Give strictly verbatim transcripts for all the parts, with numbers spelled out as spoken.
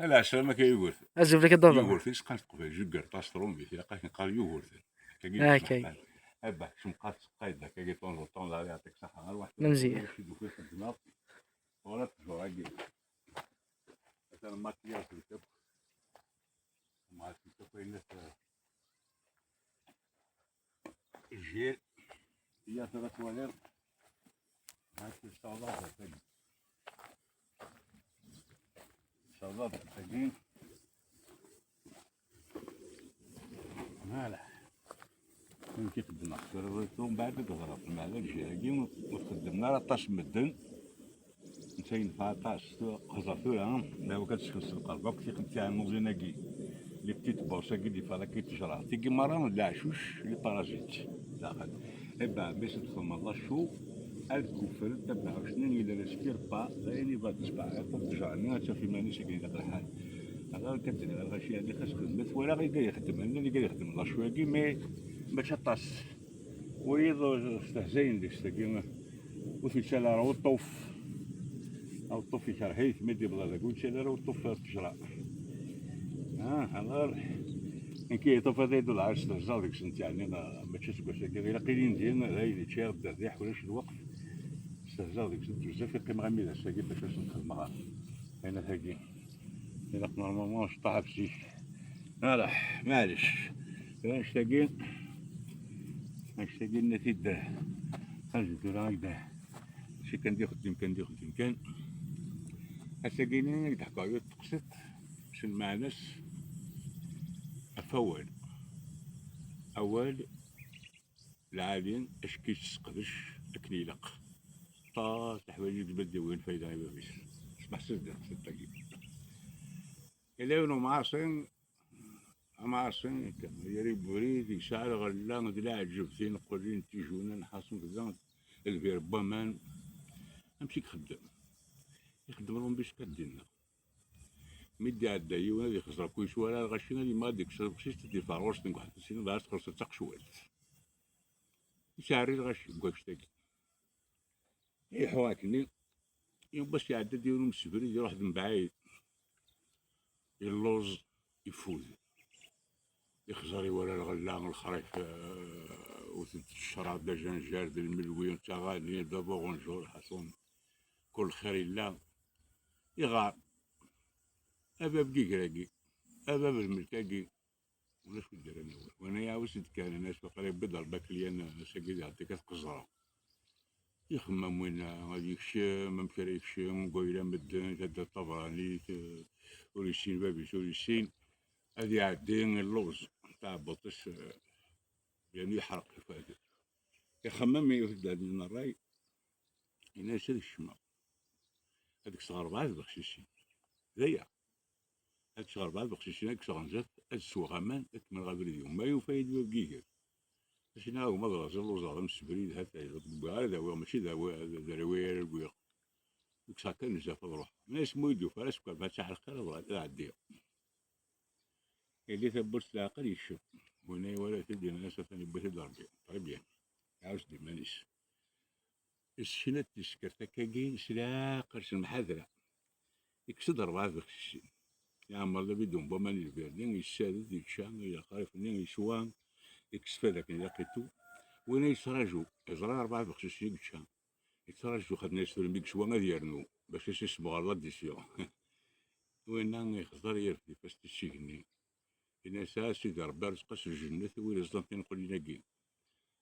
Ala, ɛeslama-k a Yugurten. Azul fell-ak a Daba. Yugurten, isqan teqbaylit, jugger, tastrumit, ilaq ad k-neqqar Yugurten. Akkagi. Abba, kcem qqar tseqqayt, akkagi, ṭunẓu, ṭunẓu, ad yeɛṭik ṣṣeḥḥa. Ar waḥed. Memzi. Acu d-ufiɣ xeddmeɣ. Wala ttjur-agi. Atan makiyaż-ik akk. Makiyaż-ik akk, ayen Jir, iya tura twaliḍ. Mačči tessawḍeḍ ar tagi. Tessawḍeḍ ar tagi. Voilà. Amek i xeddmeɣ tura, mbeɛd ad d-ɣreɣ, meɛna lǧir-agi ur t-xeddmen ara aṭas n medden. Netta yenfeɛ aṭas. Xẓer tura, d awak ad tsekles lqerb akk tiqemtiɛin muẓin-agi, les petites bourses-agi d-ifalaki ttejra. Tigi merra d leɛcuc, les parasites daxel. Ebba, mi s-txedmeḍ lacu, ad kufren tabeɛɛuct-nni, il respire pas, d ayen iba d ssbeɛ, ṭṭejra-nni ad taf iman-is akken ilaq lḥal. Ala, akka d-nniɣ lɣaci, yeɛni xas xedmet, walaɣ iga yexdem, nnan iga yexdem lacu-agi, mais mačči aṭas. Wiyiḍ stehzayen deg-s tagi, ur t-yettali ara uṭṭuf. Aweṭṭuf ikerh-it, mi d-yebḍa dagi ur yettali ara uṭṭuf ɣer ttejra. Ah, alors, nekk i yeṭṭuf ad d-lɛar stehzaɣ deg-sent, yeɛni, mačči seg wass-agi, ilaq ilindi, d ayen ččiɣ, dderdiḥ, ulac lweqt. Stehzaɣ deg-sent bezzaf, i qqimeɣ armi d ass-agi bac ad sent-xedmeɣ ayen tagi. Ilaq normalement ad ceṭṭaḥ ɣef zik. Ala, maɛlic. Annect-agi, annect-agi nna-t-id, xarǧen tura ak-d. Mačči kan d ixeddim kan, d ixeddim kan. Ass-agi-nni i d-ḥkuɣ yiwet teqsiṭ s lmeɛna-s ɣef awal. Awal lɛali, acku yesseqdec akken ilaq. Aṭas leḥwayeǧ i yezmer ad d-yawin fayda i bab-is. Smeḥseb di teqsiṭ-agi. Yella yiwen umɛaṣi, amɛaṣi, yerra i ubrid, yesɛa lɣella d leɛǧeb, tineqlin, tijunan, ḥaṣun, kda, lbir n waman. Amek i ixeddem? Ixeddem ṛumbi s kaddi-nneɣ. Mi d-iɛedda yiwen ad ixẓer akk yeswa ara lɣaci, ad yemma ad yekkes lbexṣiṣ, ad d-yeffeɣ ɣur-s deg waḥed sin, dɣa txelṣ d taqecwalt. Yettɛerri lɣaci deg wannect-agi. Iḥu akkenni, yiwen wass iɛedda-d yiwen umsebrid, iruḥ-d mebɛid. Illuẓ, ifud. Ixẓer, iwala lɣella, lexrif, eh, wten-t ccṛab, d ajanjar, d lmelwi, d taɣani, d abuɣenjur, ḥaṣun. Kul lxir yella. Iɣar. A bab n yiger-agi, a bab n lmelk-agi, ulac wi d-yerran awal. Win iɛawes-d kan, nnan-as waqila yewwi-d Rebbi akk lyan, ass-agi d iɛedda-k ad t-qeẓreɣ. Ixemmem winna, ad yekcem, amek ara yekcem, deg wayla medden, tadda ṭabranit, eh, ur yessin bab-is, ur yessin, ad iɛeddi illuẓ, taɛebbuḍt-is, eh, yernu yeḥreq ifadden. Ixemmem, iwet-d lɛeddi n ṛṛay, yenna-as ad kecmeɣ. Ad kkseɣ rebɛa tbexsicin. D aya. Ad kkseɣ rebɛa tbexsicin, ad kkseɣ ɣer zdat, ad sweɣ aman, ad kemmleɣ abrid-iw. Ma yufa-yi-d bab n yiger, ad s-iniɣ a gma ad ɣer ziɣ lluẓeɣ d amsebrid, ha-t-a, ur wwiɣ ara ad awiɣ, mačči d awi-, d, d arawi ara wwiɣ. Kkseɣ kan zdat ad ruḥeɣ. Ma asmi ur yi-d-yufi ara, seg wabɛid ad tt-iɛreq ara, ad ɛeddiɣ. Yelli tawwurt s leɛqel yekcem. Win ay iwala-t-id, yenna-as atan yewwi-t-id Rebbi. Très bien. Iɛawes-d iman-is. Yessekna-d tiskert akkagi s leɛqel, s lemḥadra. Yekkes-d rebɛa tbexsicin. Iɛemmer-d abidun n waman n lbirni, yessared, yečča lexrif-nni, yeswa, yekkes fad akken ilaq itu. Winna yettraǧu, yeẓra rebɛa tbexsicin i yečča. Yettraǧu, xaṭer yenna-as tura mi yeswa ad yernu, bac ad s-yessemɣer l'addition. Winna ixẓer, yerfed ifassen-is s igenni. Yenna-as, a Sidi Rebbi, rzeq-as lǧennet i win iẓẓan tineqlin-agi.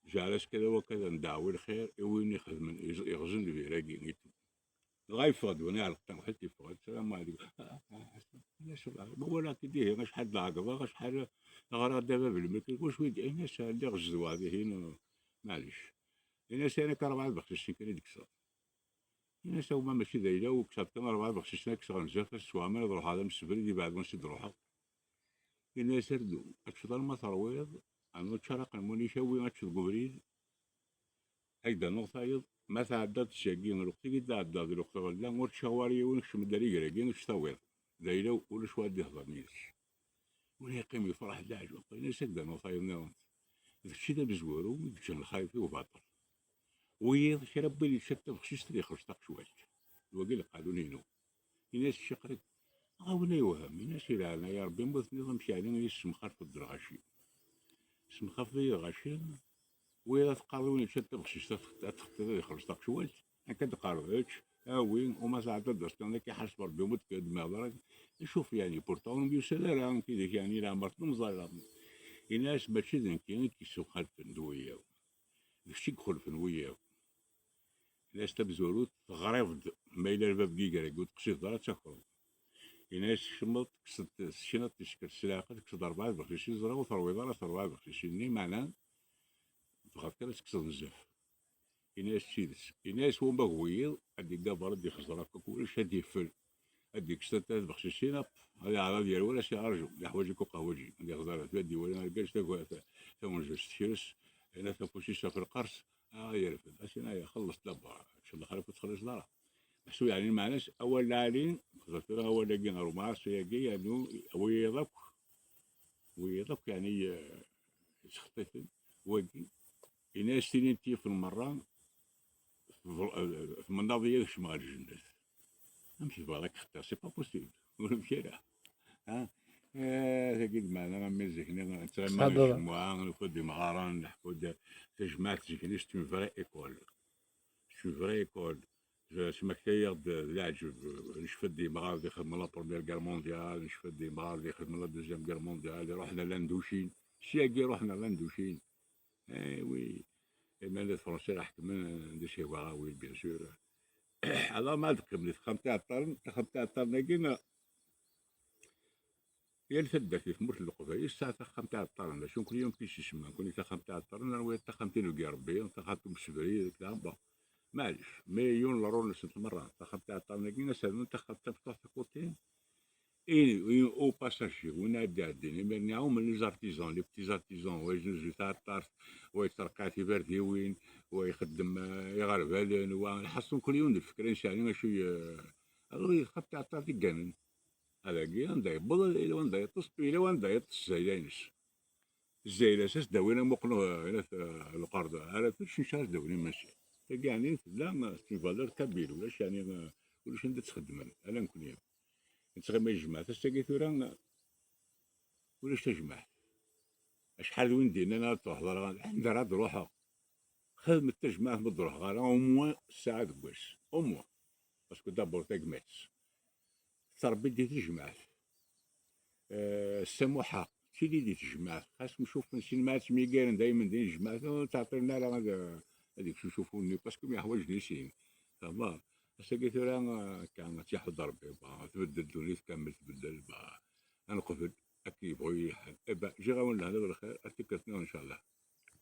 Jɛel-as kra wakka d amdeɛwi lxir i win ixedmen, iẓ-, iɣzen lbir-agi, itu. Dɣa yeffeɣ-d, win iɛelqen tawḥidt, yeffeɣ-d, sslam ɛlikum. Ah, ah, ah, ma walaɣ-k-id ihi, acḥal d-ɛegḍeɣ, acḥal ɣriɣ-d a bab lmelk, wacu i d-, yenna-as, lliɣ zedwaɣ dihin, maɛlic. Yenna-as, yerna akka rebɛa tbexsicin kan i d-kkseɣ. Yenna-as, a gma, mačči d ayla-w, kkseɣ kan rebɛa tbexsicin ad kkseɣ ɣer zdat, ad sweɣ aman, ad ruḥeɣ d amsebrid, ibeɛd wansi d-ruḥeɣ. Yenna-as, rdu, ad teččeḍ arma terwiḍ, rnu ččar aqelmun-ik, awi ad teččeḍ deg ubrid, ad k-d-rnuɣ tayeḍ, ma tɛeddaḍ seg-agi, lweqt i d-tɛeddaḍ, lweqt ɣella, ur teččaɣ wara yiwen, kcem-d ar iger-agi, ečč tawiḍ. D ayla-w, ulac wa ad d-ihḍer yid-s. Win yeqqim yefreḥ d leɛǧeb, yenna-as, ad k-d-rnuɣ tayeḍ nniḍen. D kečč i d amezwaru i yeččan lxayf-iw baṭel. Wiyiḍ kra n win yeččan tabexsist ad ixelleṣ taqecwalt. D wagi lqanun-inu. Yenna-as, cciqer-ik, Ɣawin ay weham, ini-as: "Ilɛen ay Ṛebbi, ma ur tenniḍ amek yeɛni i yessemxalfeḍ d lɣaci? Semxalfeḍ-iyi lɣaci, wiyaḍ ad teqqareḍ i win yeččan tabexsist ad tex-, ad tex-, ad ixelleṣ taqecwalt, akka d-teqqareḍ ečč, awi, uma tɛeddaḍ d aṣṭan akka iḥaseb Ṛebbi, uma d-, d-, d-, d-, d-, d-, cuf, yeɛni, pourtant ur myusal ara, nekk yid-k, yeɛni, leɛmer tnemẓal." Ini-as: "Mačči d nekki i k-yessemxalfen, d wiyaḍ. D kečč i ixulfen wiyaḍ." Ini-as: "Tamezwarut, teɣriḍ-d, ma yella lbab n yiger-agi ur teqsideḍ ara, ad takreḍ." Ini-as: "Tkecmeḍ, tekkseḍ, tecniḍ tiskert s leɛqel, tekkseḍ rebɛa tbexsisin, ẓriɣ ur terwiḍ ara s rebɛa tbexsisin-nni, meɛna tebɣiḍ kan ad tekkseḍ nezzeh." Ini-as: "D tidet." Ini-as: "Wamma d wiyiḍ, ad d-igaber, ad d-ixẓer akk, akk ulac, ad d-yeffel. Ad d-yekkes tlata tbexsisin, ap, ad iɛreḍ ad yerwel, ad s-yeɛrju, yeḥwaǧ akk uqehwaǧi. Ad ixẓer, ad d-iwali argaz tagu-, ta-, tawenza-s tekres, yenna-t afus-is ɣef lqers, ad yerfed. Ad s-yenna: 'Xelleṣ-d laba, kečč d lxir ur tettxelliṣeḍ ara.'" Meḥsub, yeɛni, lmeɛna-s, awal lɛali, xẓer tura awal-agi ar umaɛas-agi, yernu wiyiḍ akk, wiyiḍ akk, yeɛni, eh, yettxeṭṭiten, wagi, ini-as: "Tinin tifen merra, tmennaḍ-iyi ad kecmeɣ ɣer lǧennet. Amek tebɣiḍ ad k-xeṭṭiɣ? C'est pas possible. Ur amek ara." Ha? Eh, tagi d meɛna, am zik-nni, nettɣima Ḥader. Ncemmuɛ, nufa-d imɣaren, neḥku-d tajmaɛt zik-nni, c'est une vraie école. C'est une vraie école. Smaktayeɣ-d d leɛǧeb. Necfa-d imɣaren ad ixedmen la Première Guerre mondiale, necfa-d imɣaren ad ixedmen la Deuxième Guerre mondiale, iruḥen ar Landucin. Syagi iruḥen ar Landucin. Eh oui. Iman d Fransa ara ḥekmen, anda s-ihwa aɣil, bien sûr. Alors, ma ad qqimen di texxamt iɛeṭṭaren, taxxamt iɛeṭṭaren-agi, yal taddart di tmurt n Leqbayel tesɛa taxxamt iɛeṭṭaren, d acu, nekkni amek i s-isemma, nekkni taxxamt iɛeṭṭaren, ar wiyaḍ taxxamt i nuggi Rebbi, taxxamt umsebrid, kra, bon. Maɛlic, mais yiwen n lerrul-nsent merra, taxxamt iɛeṭṭaren-agi, ad s-rnun taxxamt tamecṭuḥt takuṭi, i, i, au passage, win ad d-iɛeddin, imir-nni ɛumen les artisans, les petits artisans, wa yeznuzu taɛeṭṭart, wa yettreqqiɛ tibardiwin, wa ixeddem, eh, iɣerbalen, wa, lḥaṣun kul yiwen d lfekra-ines, yeɛni acu ye-, alors, taxxamt iɛeṭṭaren i gganen. Adagi, anda yewweḍ, yella wanda yeṭṭes, yella wanda yeṭṭes zzayla-ines. Zzayla-s, as-d-awin amuqnu, eh, lqerḍ, ara tečč, nec ara s-d-awin imensi. Tagi, yeɛni, tella, eh, c'est une valeur kabyle, ulac, yeɛni, eh, ulac anda tt-xeddmen, ala nekkni. Nettɣima yejmaɛt, ass-agi tura, eh, ulac tajmaɛt. Acḥal d win d-yennan ara truḥeḍ ara, anda ara d-ruḥeɣ? Xedmet tajmaɛt ma d-ruḥeɣ ara, au moins ssaɛa deg wass. Au moins. Parce que d'abord, tagmat. Tettṛebbi di tejmaɛt. Eh, ssamuḥa, tili di tejmaɛt. Xas mcufen sin ma ad ttemyigaren daymen di tejmaɛt, ur ttɛeṭṭilen ara ad, ad ikcem ucufun-nni, parce que myeḥwaǧen i sin. Tfehmeḍ? Ass-agi tura, eh, akka, ad tt-iḥudd Ṛebbi, bah, tbeddel ddunit kamel, tbeddel, bah, ad neqbel, akken yebɣu yili lḥal. Eh ben, ǧǧiɣ-awen lehna d lxir, ar tikkelt-nniḍen, ncallah.